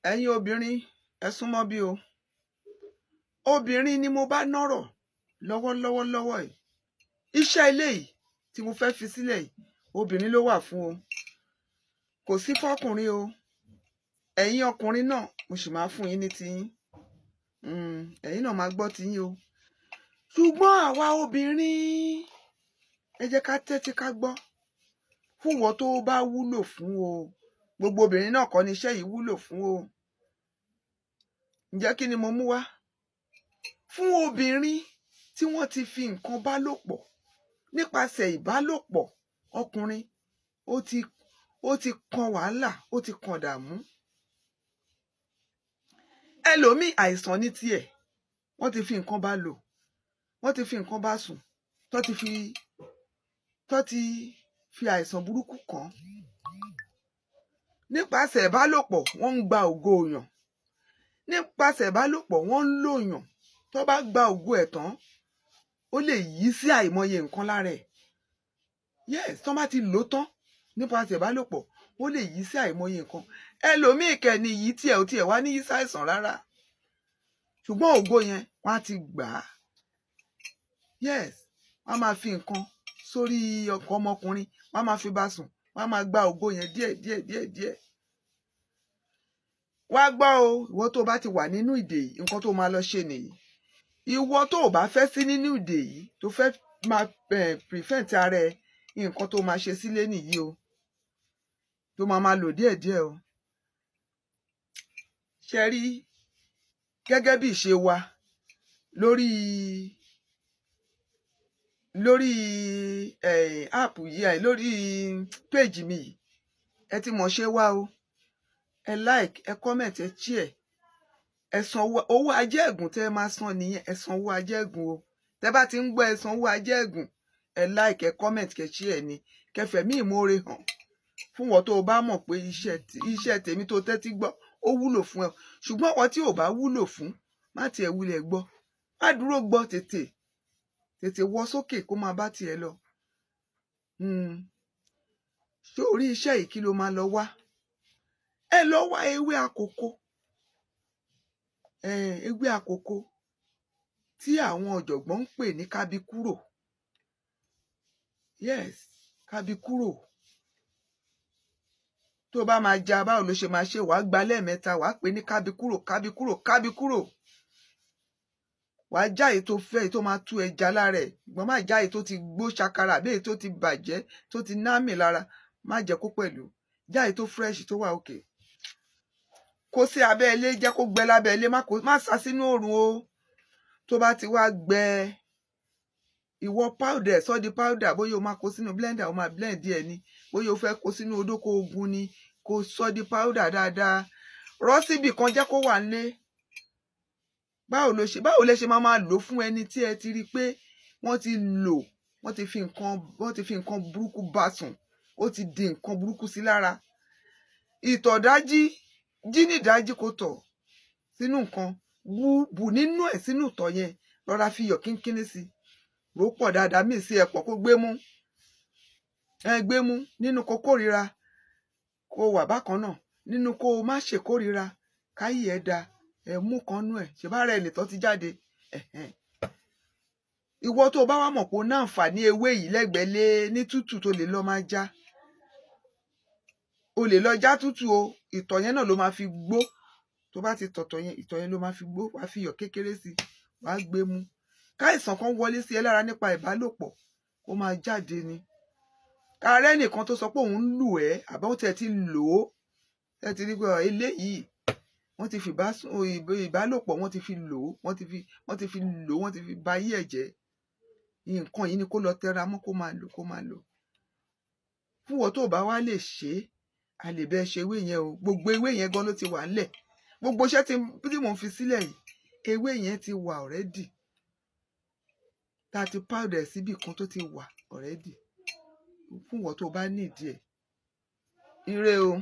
Ẹ̀yin obìnrin, ẹ súnmọ́ bí o. Obìnrin ni mo bá nọ́rọ̀ lọ́wọ́lọ́wọ́ lọ́wọ́ yìí. Iṣẹ́ ilé yìí tí mo fẹ́ fi sílẹ̀ yìí, obìnrin ló wà fún o, kò sí fọ́kùnrin o. Ẹ̀yin ọkùnrin náà, mo sì máa fún yín ní tiyín. Ẹ̀yin náà máa gbọ́ tiyín o. Ṣùgbọ́n àwa obìnrin, ẹ jẹ́ ká tẹ́tí ká gbọ́ fún wọn tó bá wúlò fún o. Gbogbo obìnrin náà kọ́ ni iṣẹ́ yìí wúlò fún o. Ǹjẹ́ kí ni mo mú wá fún obìnrin tí wọ́n ti fi nǹkan bá lò pọ̀ nípasẹ̀ ìbálòpọ̀ ọkùnrin? Ó ti kan wàhálà, ó ti kan dààmú. Ẹlòmíì, àìsàn ní tiẹ̀. Wọ́n ti fi nǹkan bá lò, wọ́n ti fi nǹkan bá sùn, tó ti fi àìsàn burúkú kàn án nípasẹ̀ ìbálòpọ̀. Wọ́n ń gba ògo èèyàn nípasẹ̀ ìbálòpọ̀, wọ́n ń lòyàn. Tó bá gba ògo ẹ̀ tán, ó lè yí sí àìmọye nǹkan lára ẹ̀. Yes, tó bá ti lò ó tán nípasẹ̀ ìbálòpọ̀, ó lè yí sí àìmọye nǹkan. Ẹlòmíì kẹ́ni yìí tiẹ̀ ò tiẹ̀ wá ní yí sáìsàn rárá, ṣùgbọ́n ògo yẹn, wọ́n á ti gbà á. Yes, wọ́n á máa fi nǹkan sórí ọkọ ọmọkùnrin, wọ́n á máa fi bá sùn, wọ́n á máa gba ògo yẹn díẹ̀ díẹ̀ díẹ̀ díẹ̀. Wá gbọ́ o, ìwọ tó bá ti wà nínú ìdè yìí, nǹkan tó máa lọ ṣe nìyí. Ìwọ tó o bá fẹ́ sí nínú ìdè yìí, tó fẹ́ máa prevent ara ẹ, nǹkan tó máa ṣe sílé nìyí o, tó máa máa lò díẹ̀díẹ̀ o. Ṣe rí, gẹ́gẹ́ bí ìṣe wa lórí app yìí, lórí page mi yìí, ẹ ti mọ̀ ṣe wá o. Ẹ like, ẹ comment, ẹ share, ẹ san owó ajẹ́gùn tẹ́ ẹ máa san nìyẹn. Ẹ san owó ajẹ́gùn o. Tẹ́ bá ti ń gbọ́ ẹ san owó ajẹ́gùn, ẹ like, ẹ comment, kẹ́ share ni, kẹfẹ̀mí ìmoore hàn fún wọn tó o bá mọ̀ pé iṣẹ́ tèmi tó tẹ́tí gbọ́, ó wúlò fún ẹ. Ṣùgbọ́n wọn tí ò bá wúlò fún, má tiẹ̀ wulẹ̀ gbọ́, má dúró gbọ́, tètè tètè wọ sókè kó máa bá tiẹ̀ lọ. Ṣé orí iṣẹ́ yìí, kí ló máa lọ wá? Ẹ lọ wá ewé àkókò, ewé àkókò tí àwọn ọ̀jọ̀gbọ́n ń pè ní kábíkúrò. Yes, kábíkúrò. Tó bá máa ja, báwo ló ṣe máa ṣe? Wàá gba lẹ́ẹ̀mẹ́ta, wàá pè ní kábíkúrò, kábíkúrò, kábíkúrò. Wàá já èyí tó fẹ́, èyí tó máa tú ẹja lára ẹ̀. Ṣùgbọ́n má já èyí tó ti gbó ṣakara àbí èyí tó ti bàjẹ́, tó ti námì lára, má jẹ́ kó pẹ̀lú. Já èyí tó fresh, tó wà òkè. Kó sí abẹ́ ilé, jẹ́ kó gbẹ lábẹ́ ilé, má sá sínú òrùn o. Tó bá ti wá gbẹ, ìwọ powder, sọ di powder. Bóyá o máa kó sínú blender, o máa blend díẹ̀ ni, bóyá o fẹ́ kó sínú odó kó o gún ni, kó sọ di powder dáadáa. Rọ́ síbì kan, jẹ́ kó wà nílé. Báwo lẹ ṣe máa máa lò fún ẹni tí ẹ ti rí i pé wọ́n ti lò, wọ́n ti fi nǹkan burúkú bá sùn, ó ti di nǹkan burúkú sí lára? Ìtọ̀dájí jí ní ìdájí, kó tọ̀ sínú nǹkan, bù bù nínú ẹ̀, sínú ìtọ̀ yẹn, rọra fi iyọ̀ kínkínní sí i, rò pọ̀ dáadáa, míì sí ẹ̀pọ̀, kó gbé mú. Ẹ gbé mú nínú kó kórìíra kó wà bákan náà, nínú kó o má ṣèkórìíra káyì ẹ da ẹ mú kan nú ẹ ṣe bá rẹ nìtọ́ ti jáde. Ẹ̀hẹ́n. Ìwọ tó o bá wá mọ̀ pé o ní àǹfààní ewé yìí lẹ́gbẹ̀ẹ́ lé ní tútù, tó lè lọ máa já, o lè lọ já tútù o. Ìtọ̀ yẹn náà ló máa fi gbó. Tó bá ti tọ̀tọ̀ yẹn, ìtọ̀ yẹn ló máa fi gbó. Wàá fi iyọ̀ kékeré sí i, wàá gbé mu. Káìsàn kan wọlé sí ẹ lára nípa ìbálòpọ̀, kó máa jáde ni. Kàrẹ́ nìkan tó sọ pé òun ń lù ẹ́, àbọ̀ tiẹ̀ ti lò ó, ẹ ti rí pé eléyìí, wọ́n ti fi ìbálòpọ̀, wọ́n ti fi lò ó, wọ́n ti fi lò ó, wọ́n ti fi ba ayé ẹ̀ jẹ́. Nǹkan yìí ni kó lọ tẹra mọ́, kó máa lò, kó máa lò. Fún wọn tó bá wá lè ṣe é, a lè bẹ́ẹ̀ ṣe ewé yẹn o. Gbogbo ewé yẹn gan ló ti wà ńlẹ̀. Gbogbo iṣẹ́ tí mò ń fi sílẹ̀ yìí, ewé yẹn ti wà already, tá a ti powder síbì kan tó ti wà already fún wọn tó bá nídìí ẹ̀. Ire o.